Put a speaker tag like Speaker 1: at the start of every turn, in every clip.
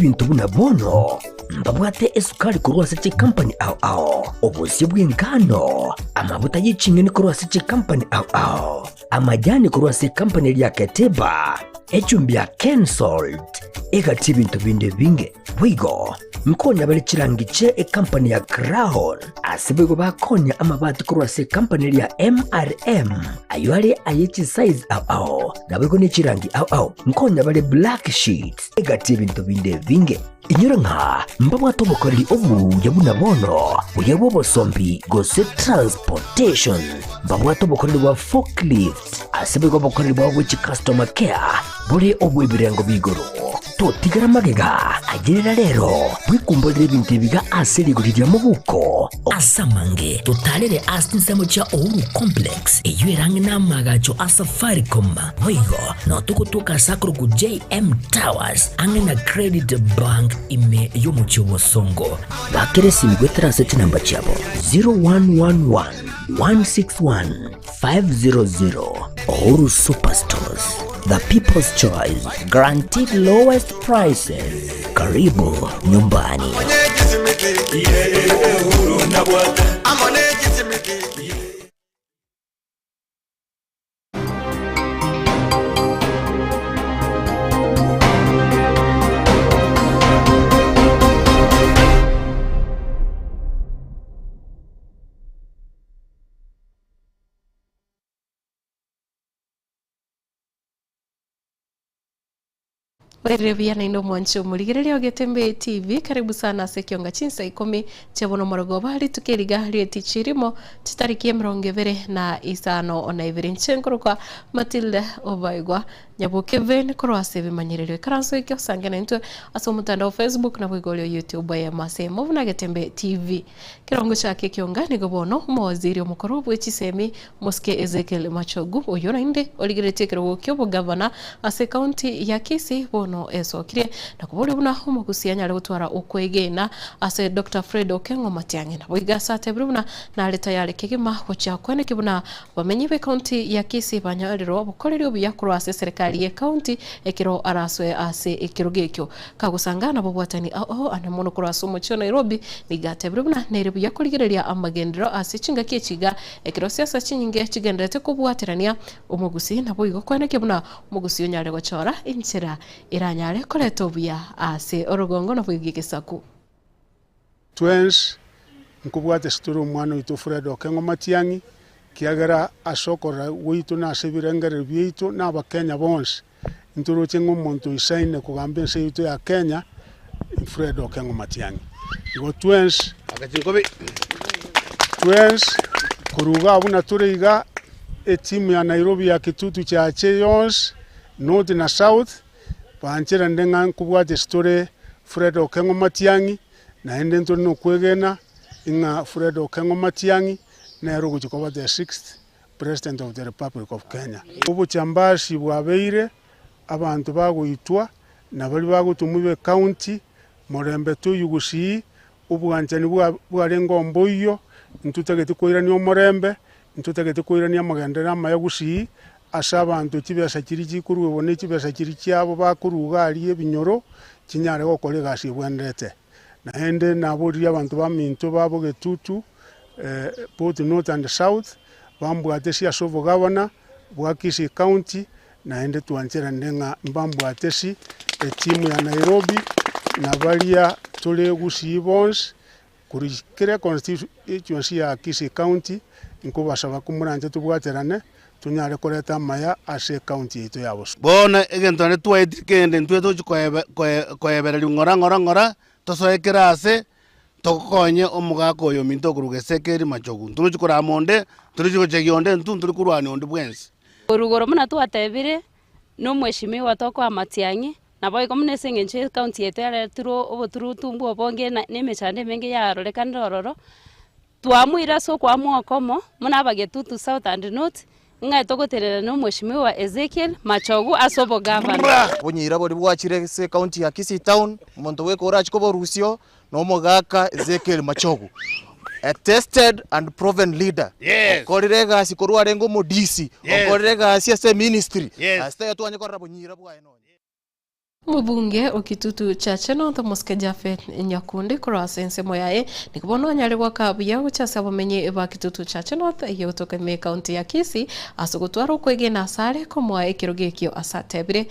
Speaker 1: Ebinto buna bono mbabwate esukari korwa ase chikampani ao ao, obosio bw'engano, amaguta ye ching'eni korwa ase chikampani ao ao, amajani korwa ase ekampani eria ya Keteba, echumbi ya Kensalt, egati ebinto binde ebinge. Boigo nkonya bare chirangi chie ekampani ya Crown, ase boigo bakonya amabati korwa ase ekampani eria ya MRM, ayio are aye chisize ao ao, naboigo ne chirangi ao ao. Nkonya bare black sheets, Egati y'ebinto binde ebinge. Inyora ng'a mbabwate obokoreri obuya buna bono, buya bw'obosombi gose transportation. Mbabwate obokoreri bwa forklift, ase boigo obokoreri bwabo bwe chicustomer care bore obw'ebirengo b'igoro. Totigera magega, ayerera rero, bwekumborere ebinto ebiga ase rigori ria mobuko. Ase amange, totarere ase chinsemo chia Uhuru Complex, eyio ere ang'e n'amaagacho a Safaricom. Boigo notogotoka ase akorokwa JM Towers ang'e na Credit Bank ime y'omochie o Bosongo. Bakera esimi goetera ase chinamba chiabo 0111 161 500. Uhuru Superstores, the people's choice, guaranteed lowest prices. Karibu nyumbani.
Speaker 2: Oirire buya naende omwanche omorigereria o Getembe TV, karibu sana ase ekionga chinsa ikomi chia bono omorogoba rituko eriga ri'etichi rimo chitariki emerongo ebere na isano na ibere. Inche nkorokwa Matilda Obaigwa Nyaboke Vane korwa ase ebimanyererio. Ikaranso eke osange naintwe ase omotandao o Facebook naboigo oria o YouTube aye ase Mobuna Getembe TV. Ekerongo chiake ekionga nigo bono omowaziri omokoro bwe chisemi Mosike Ezekiel Machogu oyio naende origereretie ekerogo ki'obogavana ase ekaunti ya Kisii bono esokirie na koboria buna omogusia anyare gotwara okwegena ase Doctor Fred Okengo Matiang'i. Naboigo ase atebire buna nare tayari kegima gochia koenekia buna abamenyi b'ekaunti ya Kisii banyorire obokoreri obuya korwa ase eserekari y'ekaunti ekero arasoe ase ekerogo ekio. Kagosanga nabobwatani ao ane mono korwa ase omochie o Nairobi, nigo atebire buna nere buya korigereria amagenderero ase chingaki echi iga ekero siasa chinyinge chigendererete kobwaterania omogusii naboigo koenekia buna omogusii onyare gochora enchera eranyare koreta obuya ase orogongo naboigo egesaku.
Speaker 3: Twensi nkobwate ase tore omwana oito Fred Okeng'o Matiang'i, ekiagera ase okorora gwaito na ase ebirengererio biaito na Abakenya bonsi, ntoroche ng'a omonto oisaine kogamba ense yaito ya Kenya ni Fred Okeng'o Matiang'i. Igo twensi, twensi korwa iga buna tore iga, etimu ya Nairobi ya Kitutu Chache yonsi, North na South, Bancherande ng'a nkobwate ase tore Fred Okeng'o Matiang'i, naende ntore nokwegena ng'a Fred Okeng'o Matiang'i nere ogochia koba the sixth President of the Republic of Kenya. Obochambasi bwabeire, abanto bagoitwa, na baria bagotomwa be county, morembe toiywe gusii, obwanchani bwa bwarenge omboiyio, ntotagete koirania omorembe, ntotagete koirania amagenderero amaya gusii, Ase abanto chibesa chiria chikoruegwa ne chibesa chiria chiabo bakoruga aria ebinyoro, chinyare gokora egasi ebwenerete. Naende naboririe abanto baminto ba Bogetutu, both north and south, bambwate ase obogavana bwa Kisii County, naende twancheranire ng'a mbambwate ase etimu ya Nairobi, na baria tore gusii bonsi, Korwa kera econstituency ya Kisii County, nkobasaba komoranche tobwaterane, tonyare koreta amaya ase ecounty yaito ya Bosongo.
Speaker 4: Bono egento naende twaetire kende intwe tochi koebe koe koebereria ng'ora ng'ora ng'ora, tosoe kera ase, tokonye omogaka oyo ominto okorwa Gesekeri Machogu. Ntorochi korama onde, ntorochi gochegia onde intwe ntori korwania onde bwensi.
Speaker 5: Korwa igoro buna twatebire, na omweshimiwa tokoa amatiang'i, Naboigo buna ase eng'encho y'ecounty yaito yaretirwe oboturutumbu obonge na na emechando emenge yarorekanire ororo, twamoire ase okoamua okomo, buna abagetutu south and north, ng'a togotenena na omweshimiwa Ezekiel Machogu ase obogavana.
Speaker 6: Obonyeira boria bwachire ase ecounty ya Kisii town, omonto bweka orachie koborusia na omogaka Ezekiel Machogu, a tested and proven leader,
Speaker 4: Yes.
Speaker 6: okorire egasi korwa arenge omo DC,
Speaker 4: Yes.
Speaker 6: okorire egasi ase eministry,
Speaker 4: Yes.
Speaker 6: ase taiyo twanye korora bonyeira bwaye nonye.
Speaker 2: Omobunge o Kitutu Chache North Omosike Japhet Nyakundi korwa ase ensemo yaye nigo bono anyare goaka buya gochia ase abamenyi ba Kitutu Chache North eyio gotoka ime ekaunti ya Kisii ase ogotwara okwegena asare komoa ekerogo ekio ase atebire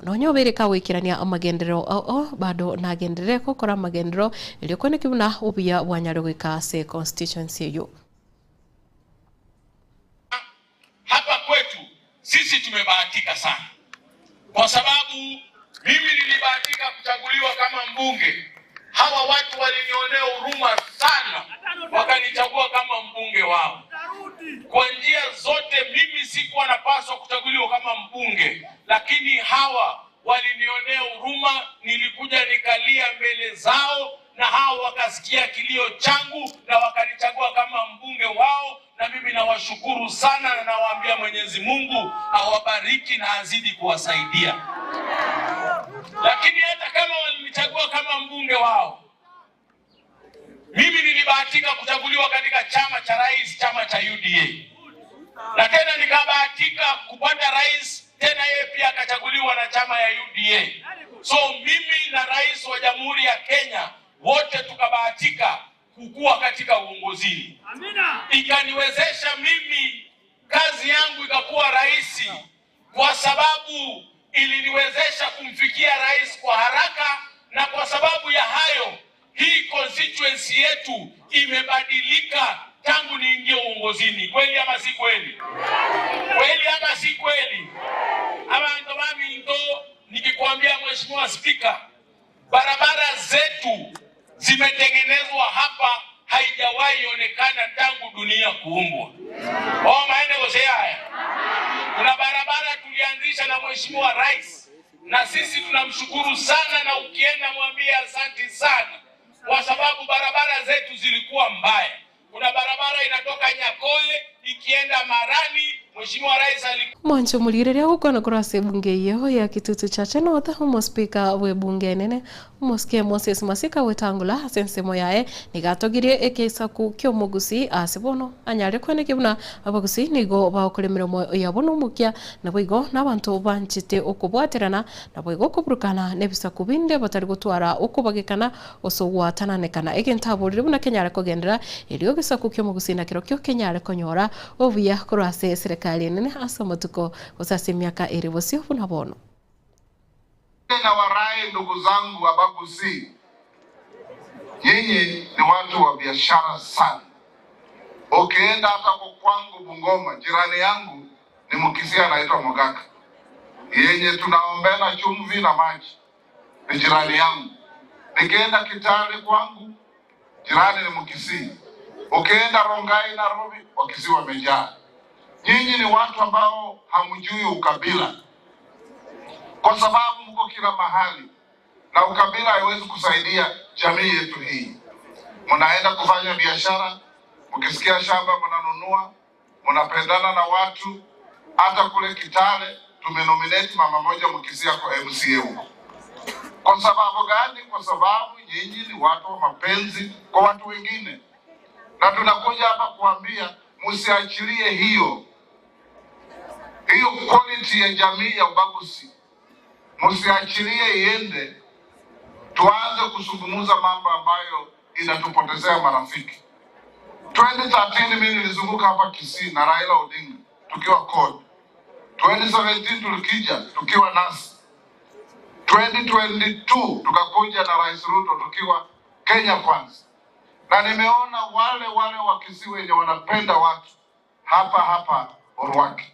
Speaker 2: Nonya obeire kagoikerania amagenderero ao, bado nagenderere gokora amagenderero erio kweneki buna obuya bwanyare goika ase constituency eyio.
Speaker 7: Hapa kwetu sisi tumebahatika sana kwa sababu mimi nilibahatika kuchaguliwa kama mbunge. Hawa watu walinionea huruma sana, wakanichagua kama mbunge wao. Kwa njia zote mimi sikuwa napaswa kuchaguliwa kama mbunge, lakini hawa walinionea huruma. Nilikuja nikalia mbele zao, na hawa wakasikia kilio changu na wakanichagua kama mbunge wao, na mimi nawashukuru sana na nawaambia Mwenyezi Mungu awabariki na azidi kuwasaidia. Lakini hata kama walinichagua kama mbunge wao, mimi nilibahatika kuchaguliwa katika chama cha rais, chama cha UDA, na tena nikabahatika kupata rais tena, yeye pia akachaguliwa na chama ya UDA. So mimi na rais wa Jamhuri ya Kenya wote tukabahatika kukua katika uongozini, ikaniwezesha mimi kazi yangu ikakuwa rahisi, kwa sababu iliniwezesha kumfikia rais kwa haraka, na kwa sababu ya hayo hii constituency yetu imebadilika tangu niingie uongozini. Kweli ama si kweli? Kweli ama si kweli? Abantu baminto, nikikwambia Mheshimiwa Spika, barabara zetu zimetengenezwa hapa, haijawahi onekana tangu dunia kuumbwa. Oh, maende kosea haya. Kuna barabara tulianzisha na Mheshimiwa Rais, na sisi tunamshukuru sana, na ukienda mwambie asanti sana, kwa sababu barabara zetu zilikuwa mbaya. Kuna barabara inatoka Nyakoe ikienda Marani. Mheshimiwa Rais alikuwa
Speaker 2: Mwancho omorigereria ogokwana korwa ase ebunge eyio ya Kitutu Chache North, omospika bw'ebunge enene Omosike Moses Masika gwetangula ase ensemo yaye nigo atogirie egesaku ki'omogusii aase bono anyare kwenekia buna abagusii nigo bagokora emeremo yabo nomokia, naboigo nabanto banchete okobwaterana, naboigo okoburukana nebisaku binde batari gotwara okobagekana gose ogwatananekana. Egento aborire buna kenyare kogenderera erio egesaku ki'omogusii nakerokio kenyare konyora obuya korwa ase eserekari enene ase amatuko gose ase emiaka ere bosio buna bono.
Speaker 8: Na warai ndugu zangu Abagusii, nyinyi ni watu wa biashara sana. Ukienda hata huko kwangu Bungoma, jirani yangu ni Mkisii anaitwa Mogaka, yenye tunaombena chumvi na maji, ni jirani yangu. Nikienda Kitale kwangu, jirani ni Mkisii. Ukienda Rongai, Nairobi, Wakisii wamejaa. Nyinyi ni watu ambao hamjui ukabila, kwa sababu mko kila mahali na ukabila haiwezi kusaidia jamii yetu hii. Mnaenda kufanya biashara, mkisikia shamba mnanunua, mnapendana na watu. Hata kule Kitale tumenominate mama moja Mkisia kwa MCA huko. Kwa sababu gani? Kwa sababu nyinyi ni watu wa mapenzi kwa watu wengine, na tunakuja hapa kuambia msiachilie hiyo hiyo quality ya jamii ya ubaguzi, msiachilie iende, tuanze kuzungumza mambo ambayo inatupotezea marafiki. 2013 mimi nilizunguka hapa Kisii na Raila Odinga tukiwa CORD. 2017 tulikija tukiwa nasi. 2022 tukakuja na Rais Ruto tukiwa Kenya Kwanza, na nimeona wale wale wa Kisii wenye wanapenda watu hapa hapa Orwaki,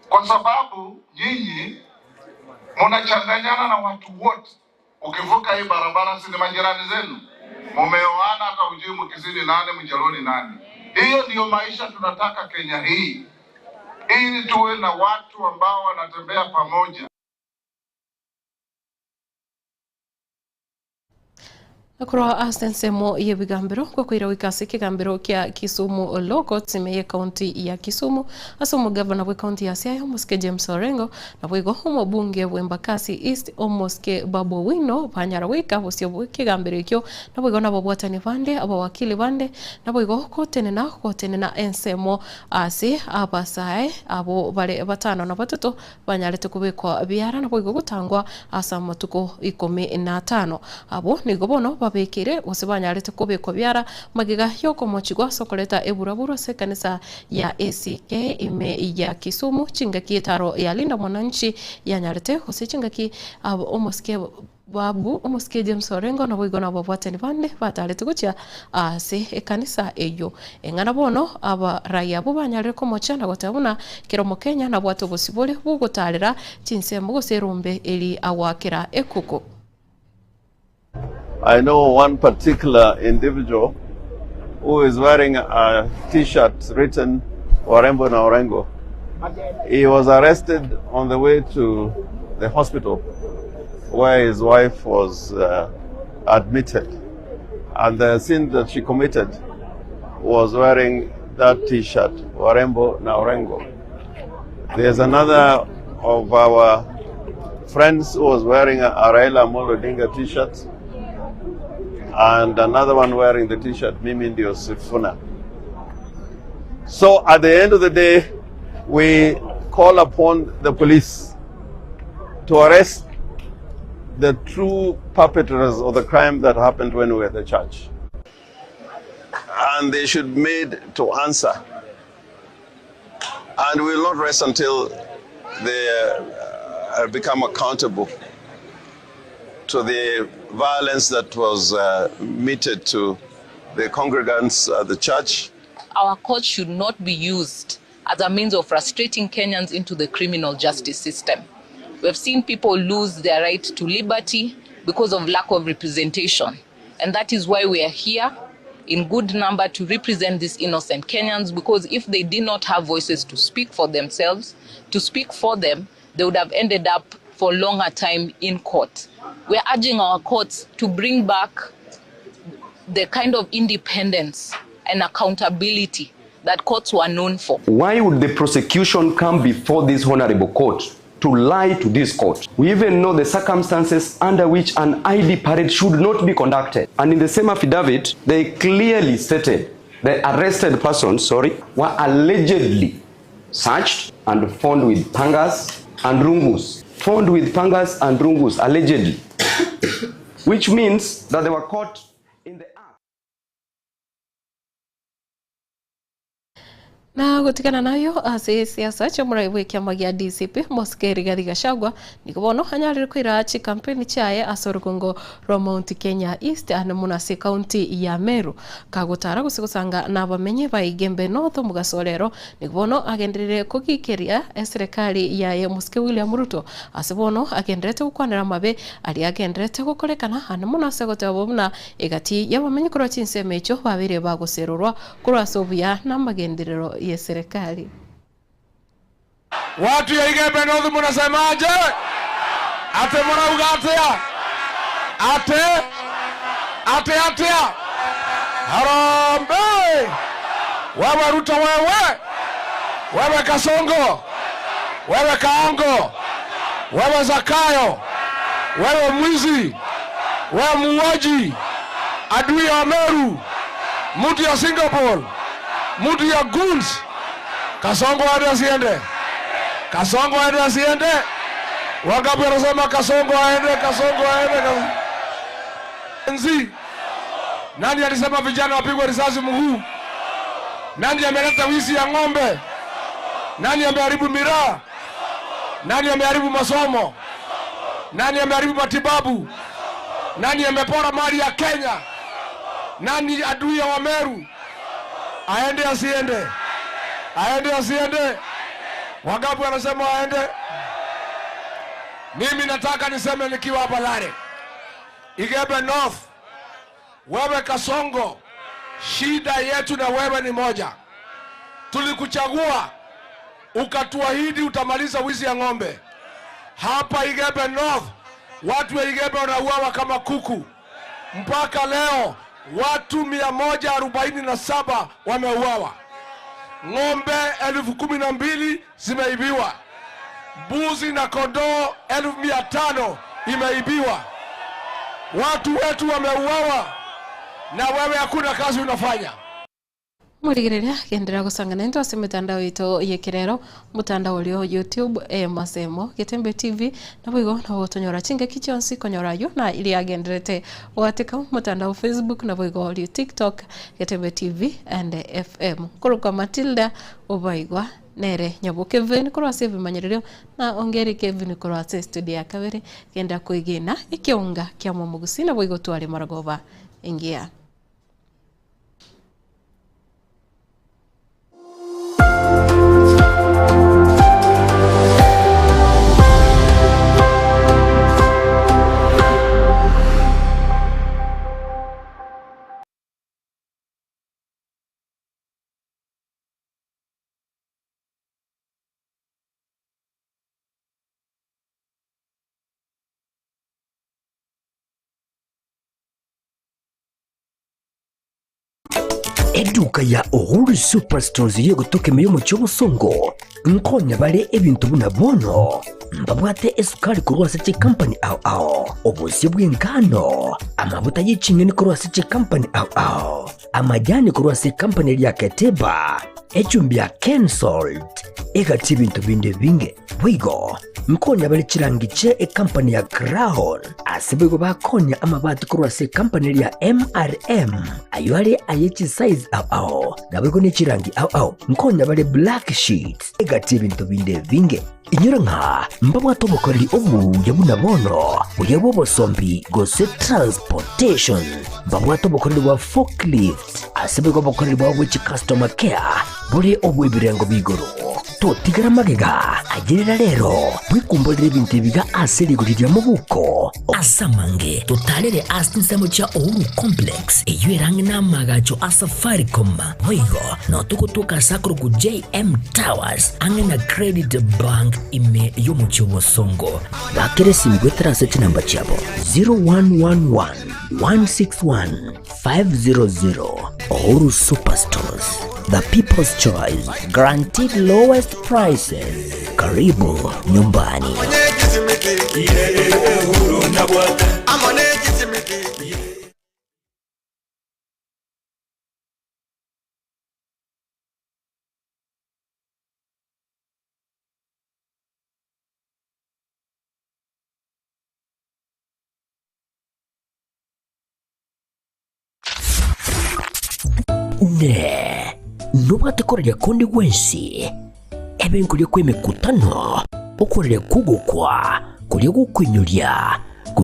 Speaker 8: kwa sababu nyinyi mnachanganyana na watu wote. Ukivuka hii barabara, si ni majirani zenu, mumeoana, hata hujui Mkisii ni nani, Mjaluo ni nani. Hiyo ndiyo maisha tunataka Kenya hii, ili tuwe na watu ambao wanatembea pamoja.
Speaker 2: Korwa ase ensemo y'ebigambero gokoira goika ase ekegambero kia Kisumu Law Courts ime y'ecounty ya Kisumu ase omogavana bw'ecounty ya Siaya omosike James Orengo naboigo omobunge bw'Embakasi East omosike Babu Owino banyara goika bosio bw'ekegambero ekio naboigo nababwatani bande abawakili bande naboigo gotenena gotenena ensemo ase abasae abo bare batano na batato banyarete kobekwa biara naboigo gotangwa ase amatuko ikomi na atano. Abwo nigo bono babekire gose banyarete kobekwa biara magega y'okomochigwa ase okoreta eburaburu ase ekanisa ya ACK ime ya Kisumu chingaki etaro ya Linda Mwananchi yanyarete gose chingaki omosike Babu, omosike James Orengo naboigo nababwatani bande batarete gochia ase ekanisa eyio. Eng'ana bono abarai abwo banyarire komocha na goteba buna kera omokenya nabwate obosibore bw'ogotarera chinsemo gose erombe eri agoakera ekuku.
Speaker 9: I know one particular individual who is wearing a t-shirt written Warembo na Orengo. He was arrested on the way to the hospital where his wife was uh, admitted. And the sin that she committed was wearing that t-shirt, Warembo na Orengo. There's another of our friends who was wearing a Raila Amolo Odinga t-shirt and another one wearing the t-shirt Mimi Ndio Sifuna. So at the end of the day, we call upon the police to arrest the true perpetrators of the crime that happened when we were at the church. And they should be made to answer. And we will not rest until they uh, become accountable to the violence that was uh, meted to the congregants at the church.
Speaker 10: Our courts should not be used as a means of frustrating Kenyans into the criminal justice system. We have seen people lose their right to liberty because of lack of representation. And that is why we are here in good number to represent these innocent Kenyans because if they did not have voices to speak for themselves, to speak for them, they would have ended up for longer time in court. We are urging our courts to bring back the kind of independence and accountability that courts were known for.
Speaker 11: Why would the prosecution come before this honorable court to lie to this court? We even know the circumstances under which an ID parade should not be conducted. And in the same affidavit, they clearly stated the arrested persons, sorry, were allegedly searched and found with pangas and rungus. Found with pangas and rungus, allegedly. Which means that they were caught in the act.
Speaker 2: Na gotigana nayo ase siasa chiomorai bw'ekiama gia DCP Mosike Rigathi Gachagua nigo bono anyarire koira chikampeni chiaye ase orogongo rwa Mount Kenya East ande mono ase ekaunti ya Meru kagotara gose gosanga nabamenyi ba Igembe North omogaso orero nigo bono agenderire kogikeria eserekari yaye Mosike William Ruto ase bono agenderete gokwanera amabe aria agenderete gokorekana ande mono ase goteba buna egati y'abamenyi korwa chinsemo echio babeire bagoserorwa Korwa ase obuya na amagenderero y'eserekari.
Speaker 12: Watu ya Igembe North munasemaje? Ate murauga atia? Ate ate atia? Harambee! Wewe Ruto, wewe wewe Kasongo, wewe Kaongo, wewe Zakayo, wewe mwizi, wewe muuaji, adui ya Meru, mtu ya Singapore, mtu ya goons. Kasongo aende asiende? Kasongo aende asiende? Wangapi wanasema Kasongo aende, Kasongo aende? Kasongo. Nzi. Nani alisema vijana wapigwe risasi mguu? Nani ameleta wizi ya ng'ombe? Nani ameharibu miraa? Nani ameharibu masomo? Nani ameharibu matibabu? Nani amepora mali ya Kenya? Nani adui ya Wameru? Aende asiende? Aende asiende? Wangapi wanasema aende? Mimi nataka niseme nikiwa hapa Lare, Igembe North, wewe Kasongo, shida yetu na wewe ni moja. Tulikuchagua ukatuahidi utamaliza wizi ya ng'ombe hapa Igembe North. Watu wa Igembe wanauawa kama kuku. Mpaka leo watu 147 wameuawa, ng'ombe 12,000 zimeibiwa, mbuzi na kondoo 500,000 imeibiwa, watu wetu wameuawa, na wewe hakuna kazi unafanya.
Speaker 2: Morigereria, genderera gosangana intwe ase emetandao yaito y'ekerero, omotandao oria o YouTube, Emasemo, Getembe TV, naboigo nabo gotonyora chingaki chionsi konyora ayio na iria agendererete goateka omotandao o Facebook naboigo oria TikTok, Getembe TV and FM. Nkorokwa Matilda Obaigwa nere Nyaboke Kevin korwa ase ebimanyererio na Ongeri Kevin korwa ase estudio ya kabere, genda koegena ekeonga kia Momogusi naboigo tware marogoba engiya.
Speaker 1: Eduka ya Uhuru Superstores y'egotoka ime y'omochie obosongo nkonya bare ebinto buna bono mbabwate esukari korwa ase chikampani ao ao, obosie bw'engano, amabuta ye ching'eni korwa ase chikampani ao ao, amajani korwa ase ekampani eria ya Keteba, echumbi ya Kensalt, egati ebinto binde ebinge. Boigo nkonya bare chirangi chie ekampani ya Crown, ase boigo bakonya amabati korwa ase ekampani eria ya MRM, ayio are aye chisize ao ao, naboigo ne chirangi ao ao. Nkonya bare black sheets, egati ebinto binde ebinge. Inyora ng'a mbabwate obokoreri obuya buna bono, buya bw'obosombi gose transportation. Mbabwate obokoreri bwa forklift, ase boigo obokoreri bwabo bwe chicustomer care bore obw'ebirengo b'igoro. Totigera magega, ayerera rero, bwekumborere ebinto ebiga ase rigori ria mobuko. Ase amange, totarere ase chinsemo chia Uhuru Complex, eyio ere ang'e n'amaagacho a Safaricom. Boigo, nao togotoka ase akorokwa JM Towers, ang'e na Credit Bank ime y'omochie o Bosongo. Bakera esimi goetera ase chinamba chiabo 0111 161 500. Uhuru Superstores, the people's choice, guaranteed lowest prices. Karibu nyumbani. Inee! Nobwate koraria konde gwensi, ebe nkoria kw'emekutano, okoraria kw'ogokwa, koria gokoinyoria?